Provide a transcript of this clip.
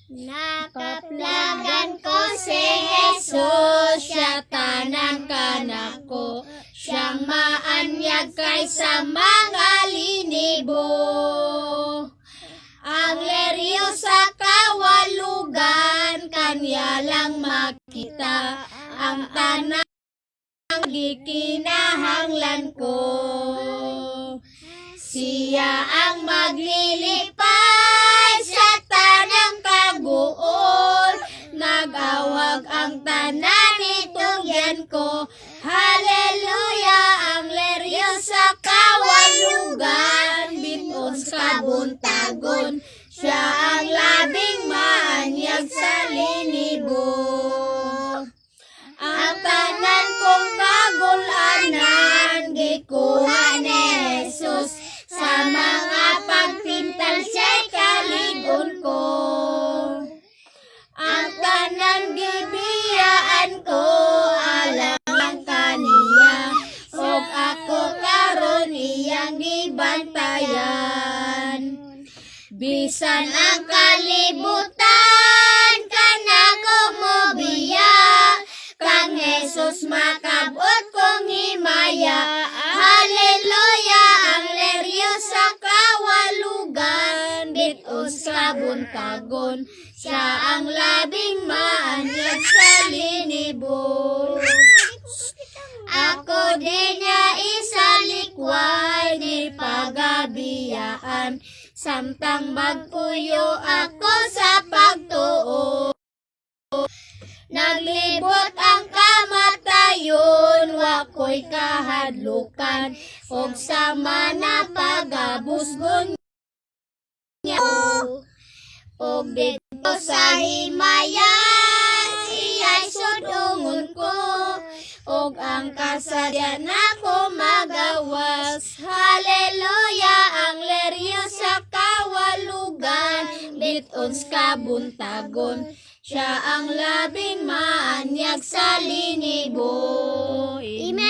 Nakaplagan ko si Jesus, siya tanan kanako. Siyang maanyag kaysa mga linibo. Ang leryo sa kawalugan, kanya lang makita. Ang tanang gikinahanglan ko. Siya ang maglilipay sa tanang kaguol. Nag-awhag ang tanan itugyan ko. Hallelujah, ang leryo sa kawalugan. Bit-on sa kabuntagon. Siya ang labing maanyag sa linibo. Ang tanan kong kagulanan, gikuha ni Jesus. Sa mga pagpintal siya'y kaligon ko. Ang tanan gibiyaan ko, alang kaniya. Og ako karon iyang gibantayan. Bisan ang kalibutan kanako mobiya, kang Jesus makab-ot kong himaya. Hallelujah, ang leryo sa kawalugan, bit-on sa buntagon. Siya ang labing maanyag sa linibo. Ako di niya isalikway, ni pagabiyaan. Samtang magpuyo ako sa pagtuo. Naglibot ang kamatayon, wa ko'y kahadlukan. Og sama na pagabusgon niya. Og didto sa himayan, siya'y sudungon ko. Og ang kasadya nako magawas. Hallelujah, ang leryo sa kawalugan, bit-on sa kabuntagon. Siya ang labing maanyag sa linibo. Amen.